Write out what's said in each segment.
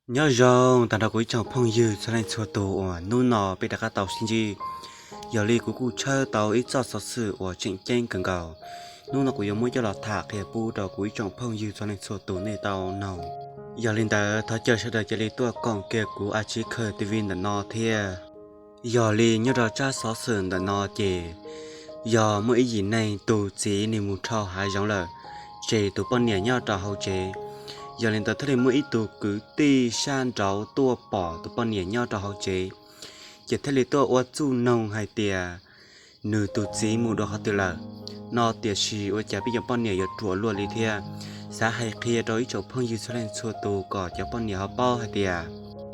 Nyob zoo tag nrho kuv ib tsoom phooj ywg txhua leej txhua tus uas hnub no peb rov qab tau sib ntsib. Yog li kuv kuj tshawb tau ib txoj xov xwm uas tseem ceeb kawg nkaus, hnub no kuv yuav muab coj los tham qhia pub rau kuv ib tsoom phooj ywg txhua leej txhua tus nej tau noog. Yog li ntawd thov caw sawv daws cia li tuaj koom kiag kuv A Chiv Khaws T V ntawm no thiab. Yog li nyob rau tsab xov xwm ntawm no ces yog muaj ib yim neeg tus txiv nws mus rho hav zoov lawm, tseg tus poj niam nyob rau hauv tsev. Yog li ntawd thiaj li muaj ib tug kwv tij sab nraud tuaj pom tus poj niam nyob rau hauv tsev, ces thiaj li tuaj ua txuj noog hais tias nws tus txiv mus dua qhov twg lawm no. Tiam sis ua cas peb cov poj niam yuav ruam luaj li thiab. Xav hais qhia rau ib tsoom phooj ywg txhua leej txhua tus kom cov poj niam ho paub hais tias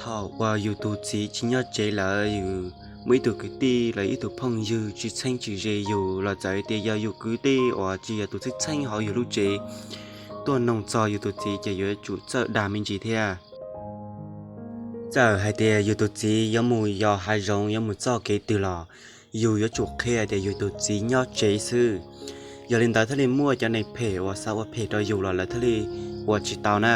thaum uas yus tus txiv tsis nyob tsev lawm, yus muaj ib tug kwv tij los ib tug phooj ywg tsis txheeb tsis ze yus los txawm tias yog yus kwv tij uas tsis yog tus txheeb txheeb hauv yus lub tsev tuaj noog txog yus tus txiv ces yuav tsum txawj dag me ntsis thiab. Txawm hais tias yus tus txiv yuav mus yos hav zoov yuav mus txoj kev twg los yus yuav tsum qhia tias yus tus txiv nyob tsev xwb. Yog li ntawd thiaj li muaj cov neeg phem uas xav ua phem rau yus los lawv thiaj li ua tsis tau na.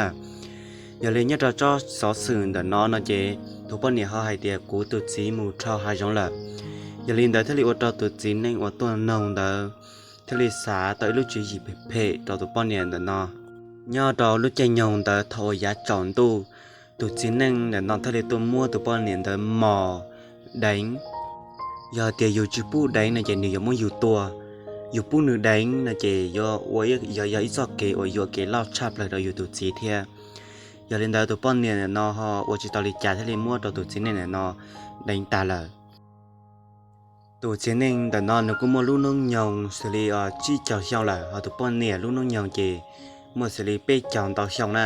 Yog li nyob rau tsob xov xwm ntawm no no ces tus poj niam ho hais tias kuv tus txiv mus rho hav zoov lawm. Yog li ntawd thiaj li ua rau tus txiv neej uas tuaj noog ntawd thiaj li xav tau ib lub tswv yim phem phem rau tus poj niam ntawm no. Nyob rau lub caij nyoog ntawd thaum uas yav tsaus ntuj, tus txiv neej ntawm no thiaj li tuaj muab tus poj niam ntawd mos deev. Yog tias yus tsis pub deev no ces nws yuav muab yus tua, yus pub nws deev no ces yuav ua yog yog ib txoj kev uas yuam kev loj tshaj plaws rau yus tus txiv thiab. Yog li ntawd tus poj niam ntawm no ho ua tsis tau li cas thiaj li muab rau tus txiv neej ntawm no deev tag lawm. Tus txiv neej ntawm no nws kuj muaj lub hnub nyoog xws li tsib caug xyoo lawm, ho tus poj niam lub hnub nyoog ces muaj xws li peb caug ntau xyoo na.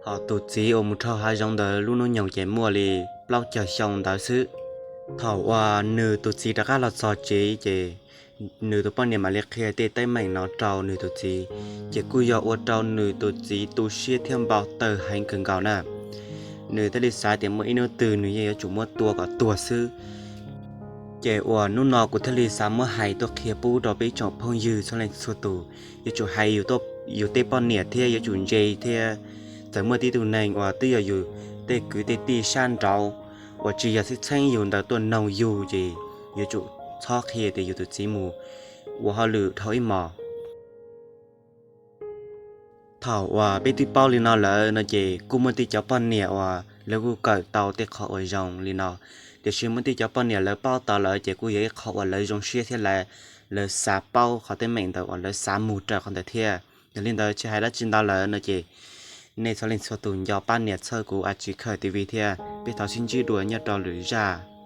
Ho tus txiv uas mus rho hav zoov ntawd lub hnub nyoog ces muaj li plaub caug xyoo ntawd xwb. Thaum uas nws tus txiv rov qab los txog tsev ces nws tus poj niam mam li qhia tej teeb meem no rau nws tus txiv, ces kuj yog ua rau nws tus txiv tu siab thiab npau taws heev kawg nkaus na. Nws thiaj li xav tias muaj ib hnub twg nws yeej yuav tsum muab tua kom tuag xwb. Ces uas hnub no kuv thiaj li xav muab hais tuaj qhia pub rau peb tsoom phooj ywg txhua leej txhua tus, yuav tsum hais yus tej poj niam thiab yuav tsum ntse thiab. Txawm muaj tib tug neeg uas twb yog yus tej kwv tej tij sab nraud uas tsis yog txheeb txheeb yus ntawd tuaj noog yus ces yuav tsum txhob qhia tias yus tus txiv mus ua hauj lwm dhau ib hmos. Thaum uas peb twb paub li no lawm no ces kuj muaj tej cov poj niam uas lawv kuj kawm tau tej qhov uas zoo li no, tiam sis muaj tej cov poj niam lawv paub tau lawm ces kuj yog ib qhov uas lawv zoo siab thiab lawv xav paub qhov teeb meem ntawd uas lawv xav mus raws qhov ntawd thiab. Yog li ntawd tsis hais dab tsi ntau lawm no ces nej txhua leej txhua tus nco pab nias txhawb kuv A Chiv Khaws T V thiab peb thov sib ntsib dua nyob rau lwm zaj.